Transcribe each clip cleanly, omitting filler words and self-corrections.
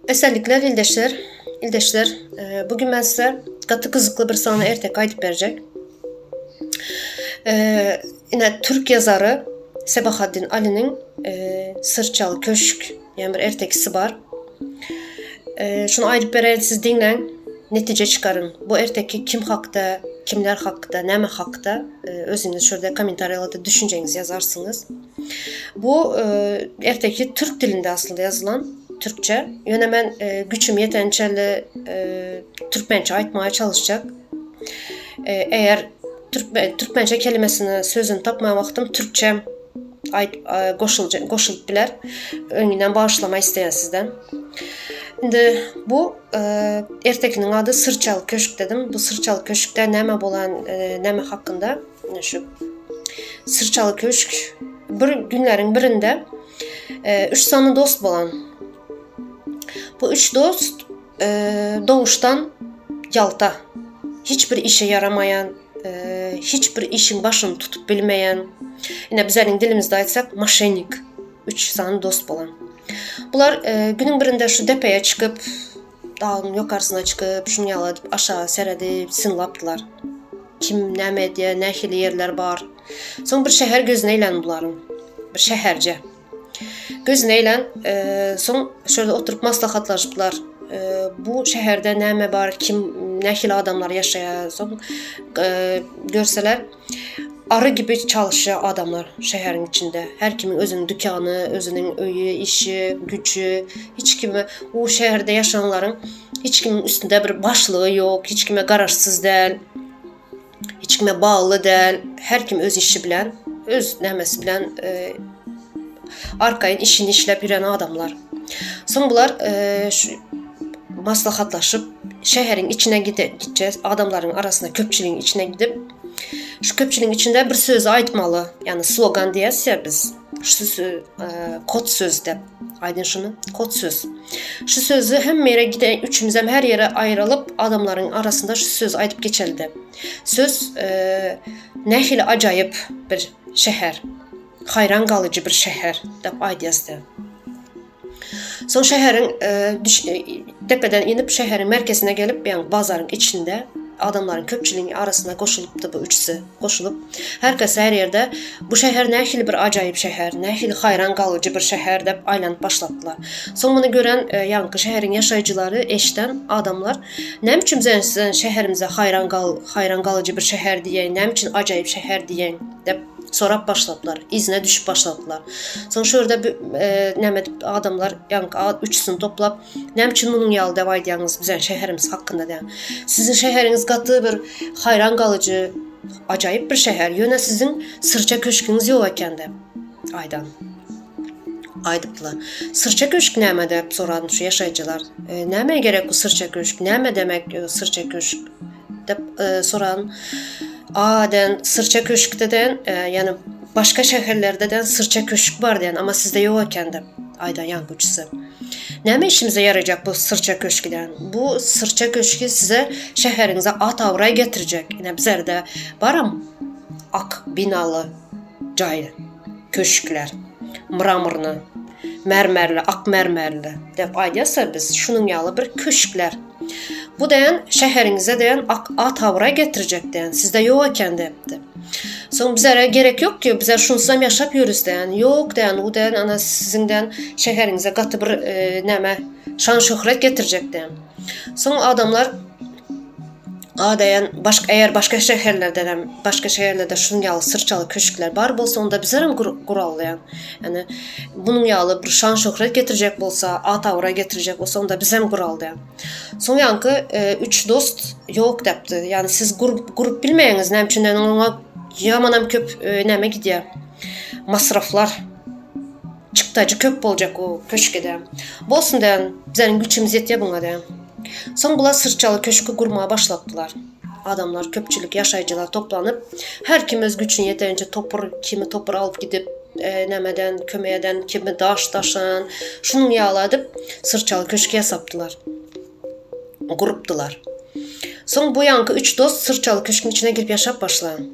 Esenlikler ildeşler, ildeşler. Bugün men size gaty gyzykly bir sany erteki aýdyp berjek. Ine türk ýazary Sebahaddin Aliniň Syrçaly köşk diýen bir ertekisi bar. Şuny aýdyp bereýin, siz diňläň, netije çykaryň. Bu erteki kim hakda, kimler hakda, näme hakda özüňiz şurada kommentariýalarda düşünjeňizi ýazarsyňyz. Bu erteki türk dilinde aslynda ýazylan, türkçe. Ýöne men güçüm ýetençeli türkmençe aýtmaga çalyşjak. Eger türkmen türkmençe kelimesini sözüni tapmaýan wagtym türkçe aýt goşuljak goşulyp biler. Öňünden bagyşlama isleýän sizden. Indi bu ertekiniň ady Syrçaly köşk dedim. Bu Syrçaly köşkde näme bolan, näme hakynda? Şu Syrçaly köşk bir günleriň birinde üç sany dost bolan. Bu üç dost doguşdan ýalta, hiç bir işe ýaramaýan, hiç bir işiň başyny tutup bilmeýän, ine bizleriň dilimizde aýtsak, moşennik üç sany dost bolan. Bular günüň birinde şu depeye çykyp, dagyň ýokarsyna çykyp, şuny ýaly edip aşaga seredip, synlapdylar. Kim näme edýär, nähili ýerler bar. Soň bir şäher gözüne ilen bularyň. Bir şäherje. Gözüne ilen, soň şöyle oturyp maslahatlaşyplar. Bu şäherde näme bar, kim, nähili adamlar ýaşaýar. Soň görseler, Ary gibi çalyşýar adamlar şäheriň içinde. Her kimiň özüniň dükany, özüniň öýi, işi, güji. Hiç kime u şäherde ýaşanlaryň hiç kimiň üstünde bir başlygy ýok, hiç kime garaşsyz däl. Hiç kime bagly däl. Her kim öz işi bilen, öz nämesi bilen e, arkaýyn işini işläp ýören adamlar. Soň bular e, şu maslahatlaşyp şäheriň içine gide, gitjek adamlaryň arasyna, köpçüligiň içine gidip Şu köpçüligiň içinde bir sözi aýtmaly. Ýagny slogan diýýäs ýa biz. Şu söz, e, kod söz dep. Aýdyn şuny, kod söz. Şu sözi hemme ýere gide, üçümizem her ýere aýrylyp, adamlaryň arasynda şu sözi aýdyp geçeli dep. Söz e, nähili ajaýyp bir şäher. Haýran galyjy bir şäher dep aýdýas dep. Soň şäheriň e, düş, e, depeden inip şäheriň merkezine gelip, ýagny bazaryň içinde adamlaryň köpçüligiň arasyna goşulypdy bu üçüsi. Goşulyp, her kes her ýerde bu şäher nähili bir ajaýyp şäher, nähili haýran galyjy bir şäher diýip aýlanyp başladylar. Soň muny gören e, ýaňky şäheriň ýaşaýjylary, eşden adamlar, näme üçin bize siziň şäherimize haýran gal, haýran galyjy bir şäher diýen, näme üçin ajaýyp şäher diýen diýip sorap başladylar, yzyna düşüp başladylar. Soň şu ýerde e, näme edip adamlar ýaňky üçüsini toplap, näme üçin munuň ýaly dep aýdýaňyz biziň şäherimiz hakynda diýen. Siziň şäheriňiz gaty bir haýran galyjy, ajaýyp bir şäher, ýöne siziň syrça köşgüňiz ýok eken dep aýdan. Aýdypdylar. Syrça köşk näme dep soran şu ýaşaýjylar. E, näme gerek bu syrça köşk? Näme demek e, syrça köşk? Dep e, soran. A den syrça köşkde den, e, ýani başga şäherlerde den syrça köşk bar den, ama sizde ýok eken dep aýdan ýaňkyçysy. Näme işimize ýarajak bu syrça köşki den? Bu syrça köşki size şäheriňize at-abraý getirjek. Ine bizlerde baram ak binaly jaý köşkler, mramorny, mermerli, ak mermerli dep aýdýarsa biz şunuň ýaly bir köşkler. Bu diýen şäheriňize diýen ak at-abraý getirjek diýen, sizde ýok eken diýipdi. Soň bizlere gerek ýok ki, bizler şunsuzam ýaşap ýörüs diýen. Ýok diýen, u diýen ana siziň diýen şäheriňize gaty bir e, näme şan-şöhret getirjek diýen. Soň adamlar A diýen başga eger başga şäherlerde hem başga şäherlerde şunuň ýaly syrçaly köşkler bar bolsa onda bizler hem guraly diýen. Ýani bunuň ýaly bir şan-şöhret getirjek bolsa, at-abraý getirjek bolsa onda biz hem guraly diýen. Soň ýaňky e, üç dost ýok diýipdi. Ýani siz gurup gurup bilmeýäňiz näme üçin ýani oňa ýamanam köp e, näme gidýär. Masraflar çykdajy köp boljak o köşke-de. Bolsun diýen, bizleriň güýçümiz ýetýär buňa diýen. Soň bular syrçaly köşki gurmaga başlapdylar. Adamlar, köpçülik, ýaşaýjylar toplanyp, her kim öz güýçüne ýeteniçe topur, kimi topur alyp gidip, e, nämeden kömek eden, kimi daş daşan, şunuň ýaly edip syrçaly köşki ýasapdylar. Gurupdylar. Soň bu ýanky üç dost syrçaly köşküň içine girip ýaşap başlan.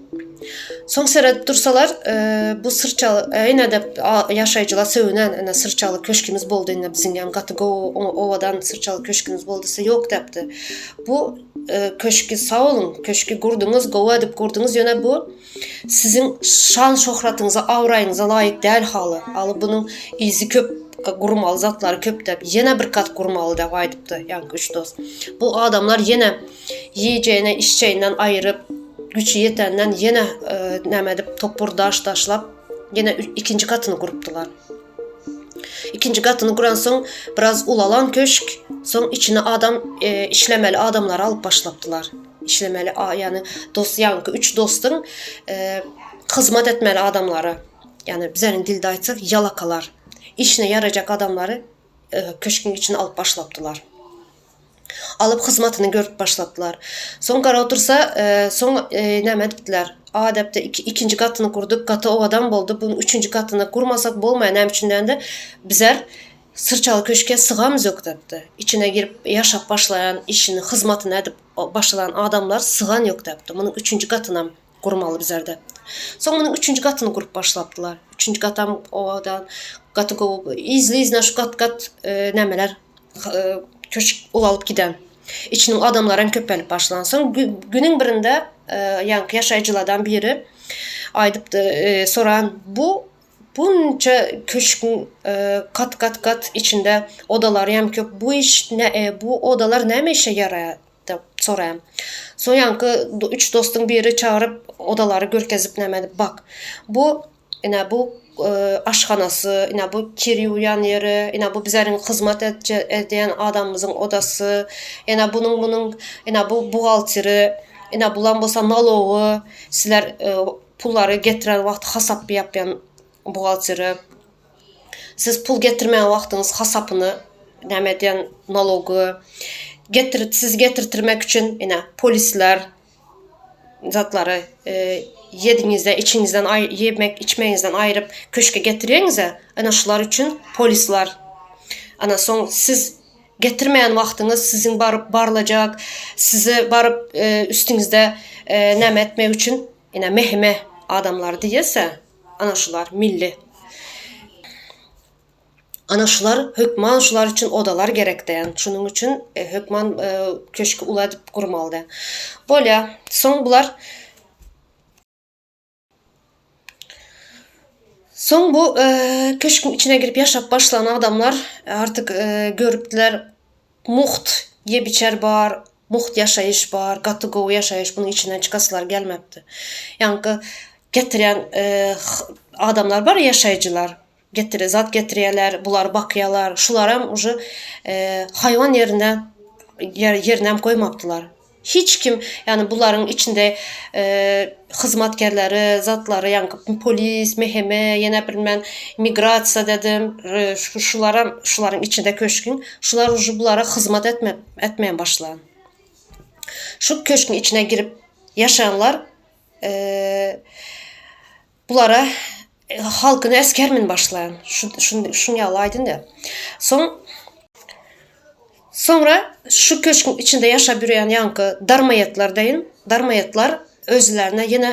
Soň seredip dursalar, bu syrçaly, ine-de ýaşaýjylar sögünen, ine syrçaly köşgümiz boldy, ine biziňem gaty gowy, owadan syrçaly köşgümiz boldy diýse, ýok diýipdi. Bu köşgi sag boluň, köşgi gurduňyz, gowy edip gurduňyz, ýöne bu siziň şan-şöhratyňyza, abraýyňyza laýyk däl haly. Aly bunuň yzy köp, gurmaly zatlary köp diýip, ýene bir gat gurmaly diýip aýdypdy ýaňky üç dost. Bu adamlar ýene Iýjegine içjeginden aýyryp, güçi ýetenden ýene näme edip topur daş daşlap, ýene ikinji gatyny gurupdylar. Ikinji gatyny guransoň biraz ulalan köşk, soň içine adam işlemeli adamlary alyp başlapdylar. Işlemeli, ýagny dost ýaňky üç dostuň hyzmat etmeli adamlary. Ýagny bizeniň dilde aýtsak ýalakalar. Işine ýarajak adamlary köşküň içine alyp başlapdylar. Alyp hyzmatyny görüp başladylar. Soň gara otursa, soň näme edipdiler? Adepde ikinji gatyny gurduk, gaty owadan boldy. Bunuň üçünji gatyny gurmasak bolmaýar. Näme üçin diýende, bizler syrçaly köşke sygamyz ýok diýipdi. Içine girip ýaşap başlaýan, işini, hyzmatyny edip başlan adamlar sygan ýok diýipdi. Munuň üçünji gatynam gurmaly bizler diýipdi. Soň munuň üçünji gatyny gurup başlapdylar. Üçünji gatam owadan, gaty gowy. Yzly-yzyna şu gat-gat nämeler köşk ulalyp giden. Içiniň adamlary hem köpelip başlan. Soň günüň birinde ýaňky ýaşaýjylardan biri aýdypdy, soran, bu bunça köşküň gat-gat-gat içinde odalary hem köp, bu iş bu odalar näme işe ýaraýar diýip soraýan. Soň ýaňky üç dostuň biri çagyryp odalary görkezip näme edip, bak, bu Ine bu aşhanasy, ine bu kir ýuwýan ýeri, ine bu bizeriň hyzmat edýän adamymyzyň odasy, ine bunuň munuň, ine bu buhgalteri, ine bulam bolsa nalogy, sizler pullary getiren wagty hasap ýapýan buhgalteri. Siz pul getirmeýän wagtyňyz hasapyny näme edýän nalogy. Getir sizi getirtirmek üçin ine polisler. zatlary ýediňizde içiňizden ýemek içmegiňizden aýryp köşke getirýäňizä ana şular üçin polislar ana soň siz getirmeýän wagtyňyz siziň baryp barlajak sizi baryp üstüňizde näme etmek üçin ine mehime adamlar diýese ana şular milli Ana şular hökman şular üçin odalar gerek däl. Şunuň üçin hökman köşki uly edip gurmaly däl. Bolýa. Soň bular Soň bu köşküň içine girip ýaşap başlan adamlar artyk görüpdiler mugt ýep-içer bar, mugt ýaşaýyş bar, gaty gowy ýaşaýyş bunuň içinden çykasylar gelmepdi. Ýaňky getirýän adamlar bar ýaşaýjylar. Getir, zat getirýärler, bulary bakýarlar. Şularam uje haýwan ýerine ýerinem goýmapdylar. Hiç kim, ýagny bularyň içinde hyzmatkerleri, zatlary, ýagny polis, MHM, ýene bilmän migrasiýa dedim, şularam şularyň içinde köşgüň, şular uje bulara hyzmat etme etmän başlan. Şu köşgüň içine girip ýaşanlar Bulara halkyny esgermin başlaýan. Şu şuň ýaly aýdyn-da. Soň soňra şu köşgüň içinde ýaşap ýörýän ýaňky darmaýetler deýin, darmaýetler özlerine ýene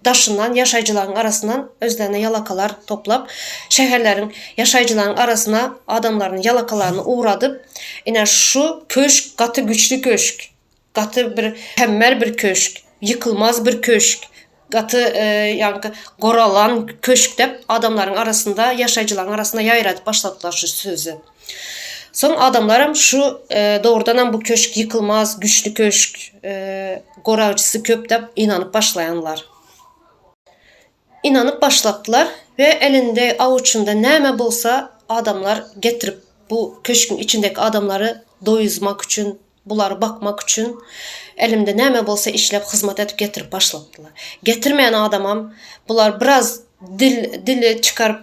daşyndan ýaşaýjylaryň arasyndan özlerine ýalakalar toplap, şäherleriň ýaşaýjylaryň arasyna adamlaryny ýalakalaryny ugradyp, ine şu köşk gaty güçli köşk. Gaty bir hemmel bir köşk, ýykylmaz bir köşk, gaty ýaňky goralan köşk dep adamlaryň arasynda, ýaşaýjylaryň arasynda ýaýradyp başladylar şu sözi. Soň adamlaram şu dogrudanam bu köşk ýykylmaz, güçli köşk, goragçysy köp dep ynanyp başlaýanlar. Ynanyp başlapdylar we elinde awuçynda näme bolsa adamlar getirip bu köşküň içindeki adamlary doýuzmak üçin Bulary bakmak üçin elimde näme bolsa işläp hyzmat edip getirip başlapdylar. Getirmeýän adamam bular biraz dil dili çykaryp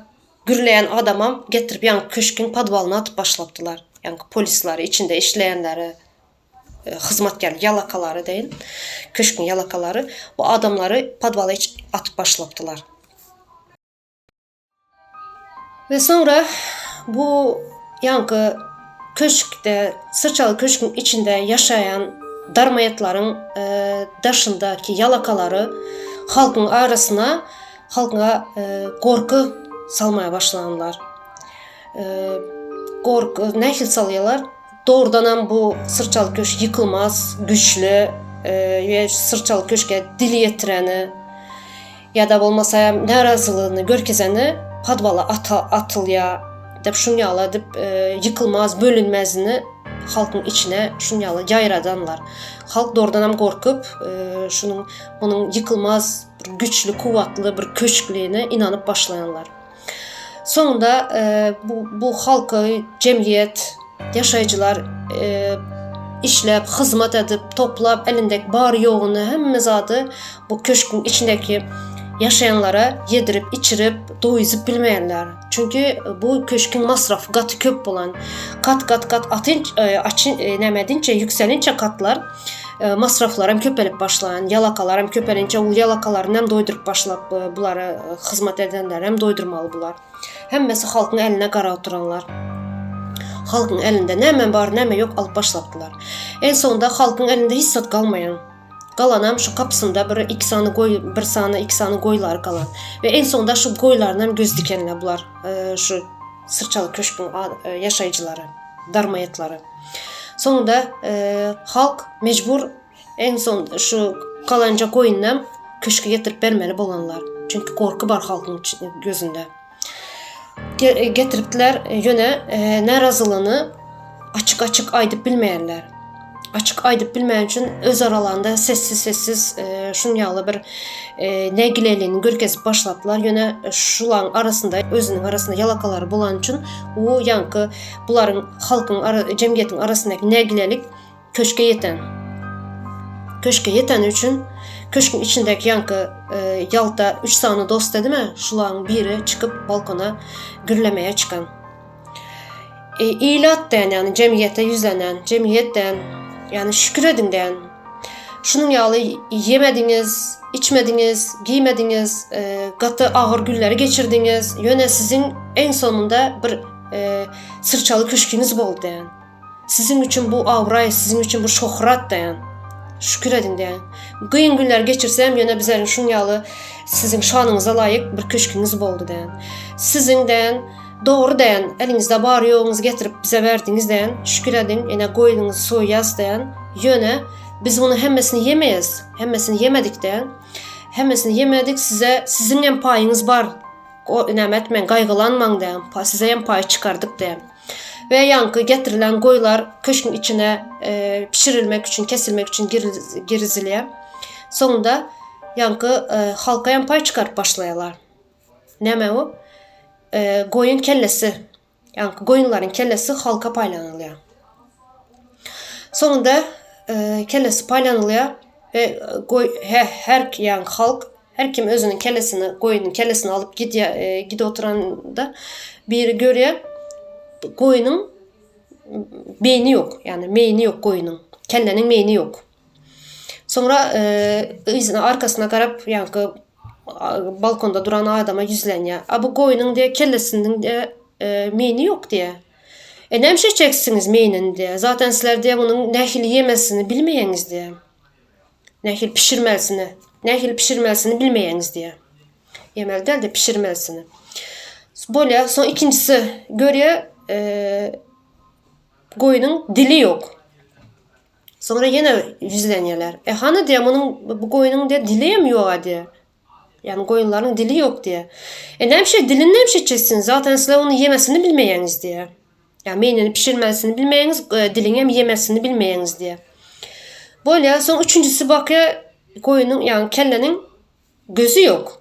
gürleýän adamam getirip ýaňky köşküň podwalyna atyp başlapdylar. Ýaňky polislary içinde işleýänleri hyzmatkär ýalakalary deýin köşküň ýalakalary bu adamlary podwala atyp başlapdylar. We soňra bu ýaňky köşkde, syrçaly köşküň içinde ýaşaýan darmaýetlaryň daşyndaky ýalakalary. Halkyň arasyna halkyňa gorky salmaýa başlanlar. Gorky nähili salýarlar? Dogrudanam bu syrçaly köşk ýykylmaz, güýçli we syrçaly köşke dil ýetireni ýa-da bolmasa närazylygyny görkezeni podwala atylýar diýip şuň ýaly edip ýykylmaz, bölünmezini halkyň içine şuň ýaly ýaýradanlar. Halk dogrudanam gorkup şunuň munuň ýykylmaz bir güýçli, kuwwatly bir köşkligine ynanyp başlaýanlar. Soňunda bu bu halky, jemgyýet, ýaşaýjylar işläp, hyzmat edip, toplap elindäki bar-ýoguny, hemme zady bu köşgüň içindäki ýaşaýanlara ýedirip, içirip, doýuzyp bilmeýärler. Çünki bu köşgüň masrafy gaty köp bolan. Gat-gat-gat atyn açyn näme edinçe, ýükselinçe gatlar masraflaram köpelip başlan, ýalakalaram köpelinçe ol ýalakalaryny hem doýduryp başlap bulara hyzmat edenleri hem doýdurmaly bular. Hemmesi halkyň eline gara oturanlar. Halkyň elinde näme bar, näme ýok alyp başlapdylar. En soňunda halkyň elinde hiç zat galmaýan. Galanam şu gapysynda bir iki sany goý, bir sany, iki sany goýlary galan. We en soňunda şu goýlaryna hem göz dikenler bular. Şu Syrçaly köşküň ýaşaýjylary, darmaýetlary. Soňunda halk mejbur en son şu galanja goýunam köşke getirip bermeli bolanlar. Çünki gorky bar halkyň gözünde. Getiripdiler, ýöne närazylygyny açyk-açyk aýdyp bilmeýärler. Açyk aýdyp bilmeýän üçin öz aralarynda sessiz-sessiz şuň ýaly bir nägileligini görkezip başlapdylar. Ýöne şularyň arasynda özüniň arasynda ýalakalary bolany üçin bu ýaňky bularyň halkyň ara jemgyýetiň arasyndaky nägilelik köşke ýeten. Köşke ýeteni üçin köşküň içindäki ýaňky ýalta üç sany dost dedimä, şularyň biri çykyp balkona gürlemäge çykan. Ilat däl, ýagny jemgyýete ýüzlenen, jemgyýet däl, ýagny şükür ediň däl. Şunuň ýaly ýemediňiz, içmediňiz, giýmediňiz, gaty agyr günleri geçirdiňiz, ýöne siziň iň sonunda bir syrçaly köşgüňiz boldy däl. Siziň üçin bu abraý, siziň üçin bu şöhrat däl. Şükür ediň däl. Kyn günler geçirsem, ýöne bizleriň şuň ýaly siziň şanyňyza laýyk bir köşgüňiz boldy däl. Siziň däl, dogry däl, eliňizde bar ýoguňyzy getirip bize berdiňiz däl. Şükür ediň, ene goýnuňyzy soýýas däl. Ýöne biz muny hemmesini ýemeýäs. Hemmesini ýemedik däl. Hemmesini ýemedik, size siziň hem paýyňyz bar. Näme etmäň, gaýgylanmaň däl. Size hem paý çykardyk däl. We ýaňky getirilen goýlar köşgüň içine pişirilmek üçin, kesilmek üçin girizilýär. Soňunda ýaňky halka hem paý çykaryp başlaýarlar. Näme bu? Goýun kellesi. Ýaňky goýunlaryň kellesi halka paýlanylýar. Soňunda kellesi paýlanylýar we goý her ýaňky halk Her kim özüniň kellesini, goýnuň kellesini alyp gidýär, e, gidip oturanda biri görýär, goýnuň beýni ýok, ýagny meýni ýok goýnuň. Kelleniň meýni ýok. Soňra e, yzyna arkasyna garap, ýaňky balkonda duran adama ýüzlenýär. A bu goýnuň diýe kellesiniň diýe e, meýni ýok diýe. E näme şeýtjeksiňiz meýnini diýe. Zaten sizler diýe munuň nähili ýemesini bilmeýäňiz diýe. Nähili pişirmelisini, nähili pişirmelisini bilmeýäňiz diýýär. Ýemeli däl-de pişirmelisini. Bolýar, soň ikinjisi görýär, e, goýnuň dili ýok. Soňra ýene ýüzlenýärler. E hany diýýär, munuň bu goýnuň diýýär dili hem ýok-a diýýär. Ýagny goýunlaryň dili ýok diýýär. E näme üçin dilini näme üçin etjeksiňiz? Zaten sizler ony ýemesini bilmeýäňiz diýýär. Ýa meýnini pişirmesini bilmeýäňiz, e, diliň hem ýemesini bilmeýäňiz diýýär. Bolýar, soň üçünjisi bakýar, goýnuň, ýagny kelleniň gözi ýok.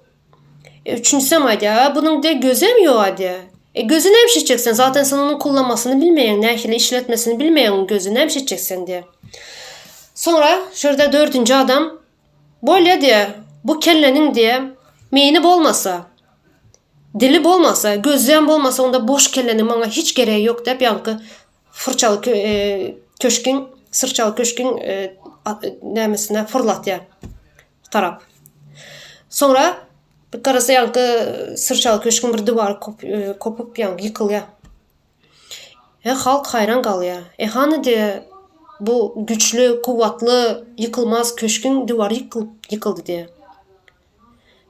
E, üçünjisi hem aýdýar, a bunuň diýýär gözi hem ýok-a diýýär. E gözi näme üçin etjeksen? Zaten sen onuň kullanmasyny bilmeýäň, nähili işletmesini bilmeýäň gözi näme üçin etjeksen diýýär. Soňra şu ýerde dördünji adam Bolýa diýýär, bu kelleniň diýýär, meýni bolmasa, dili bolmasa, gözem bolmasa onda boş kelleniň maňa hiç geregi ýok diýip ýaňky fyrçaly köşgüň, syrçaly köşgüň nämesine fyrlatýar tarap. Soňra bir garasa ýaňky syrçaly köşgüň bir diwary kopup ýaňky ýykylýar. E halk haýran galýar. E hany diýýär, bu güçli, kuwwatly, ýykylmaz köşgüň diwary ýykylyp ýykyldy diýýär.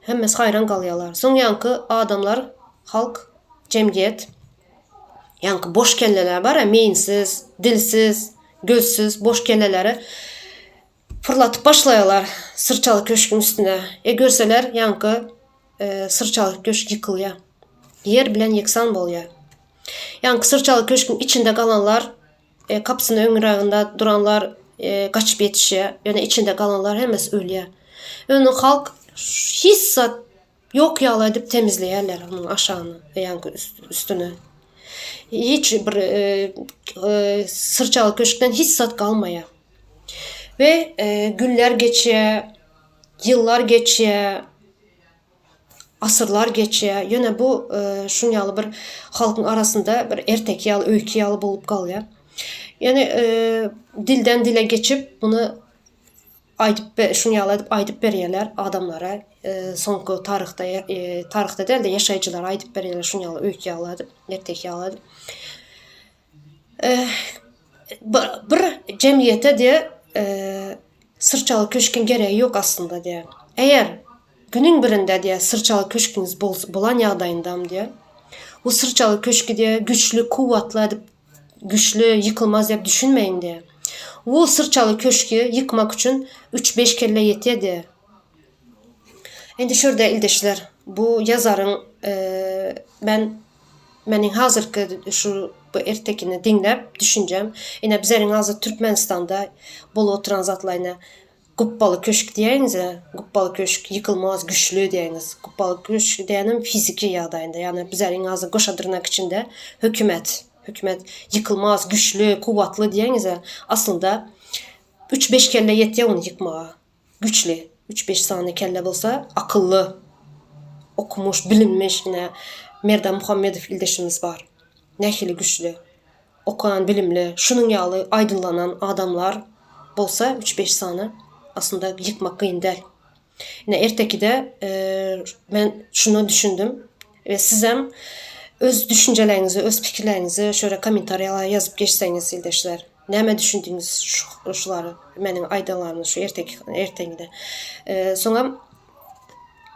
Hemmesi haýran galýarlar. Soň ýaňky adamlar, halk, jemgyýet, ýaňky boş kelleler bar-a, meýinsiz, dilsiz, gözsüz boş kelleleri fyrlatyp başlaýarlar syrçaly köşgüň üstüne. E görseler, ýaňky syrçaly köşk ýykylýar. Ýer bilen ýeksan bolýar. Ýaňky syrçaly köşgüň içinde galanlar Gapysynyň öňräginde duranlar gaçyp ýetişýär, ýöne içinde galanlar hemmesi ölýär. Ýöne halk hiç zat ýok ýaly edip temizleýärler onuň aşagyny, ýaňky üstüni. Hiç bir syrçaly köşkden hiç zat galmaýar. We günler geçýär, ýyllar geçýär. Asyrlar geçýär, ýöne bu şuň ýaly bir halkyň arasynda bir erteki ýaly, öýki ýaly bolup galýar. Ýöne dilden dile geçip, muny aýdyp, şuň ýaly edip aýdyp berýärler adamlara. Soňky taryhda, taryhda däl-de, ýaşaýjylara aýdyp berýärler şuň ýaly öýki ýaly edip, erteki ýaly edip. Bir jemgyýete diýe syrçaly köşgüň geregi ýok aslynda diýe. Eger günüň birinde diýe syrçaly köşgüňiz bolan ýagdaýyndam diýe, bu syrçaly köşgi diýe güçli, kuwwatly edip, güçli, ýykylmaz diýip düşünmeýin diýe. Bu syrçaly köşgi ýykmak üçin üç-beş kelle ýetýär diýe. Indi şu ýerde ildeşler, bu ýazaryň men meniň hazirki şu bu ertekini diňläp düşünjem. Ine bizeriň hazir Türkmenistanda bolup oturan zatlar ine gupbaly köşk diýäýiňiz-ä, gupbaly köşk ýykylmaz, güçli diýäýiňiz. Gupbaly köşk diýenim fiziki ýagdaýynda, ýagny bizeriň hazir goşa dyrnak içinde hökümet, hökümet ýykylmaz, güçli, kuwwatly diýäýiňiz-ä, aslynda üç-beş kelle ýetýär ony ýykmaga. Güçli, üç-beş sany kelle bolsa, akylly, okumyş, bilinmiş, ine, Merdan Muhammedow ildeşimiz bar. Nähili güçli, okan, bilimli, şunuň ýaly aýdynlanan adamlar bolsa, üç-beş sany, aslynda ýykmak kyn däl. Ine, ertekide men şuna düşündim we sizem öz düşünjeleriňizi, öz pikirleriňizi şöyle kommentariýalara ýazyp geçseňiz ildeşler. Näme düşündiňiz şulary meniň aýdanlarymy şu erteki erteňde. Soňam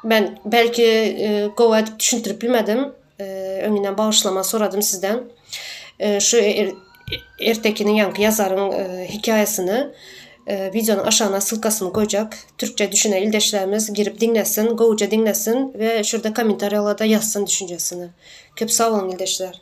men belki gowy edip düşündirip bilmedim. Öňünden bagyşlama soradym sizden. Şu ertekiniň ýaňky ýazaryň hekaýasyny wideonyň aşagyna ssylkasyny goýjak. Türkçe düşünen ildeşlerimiz girip diňlesin, gowuja diňlesin we şurda kommentariýalarda ýazsyn düşünjesini. Köp sag boluň ildeşler.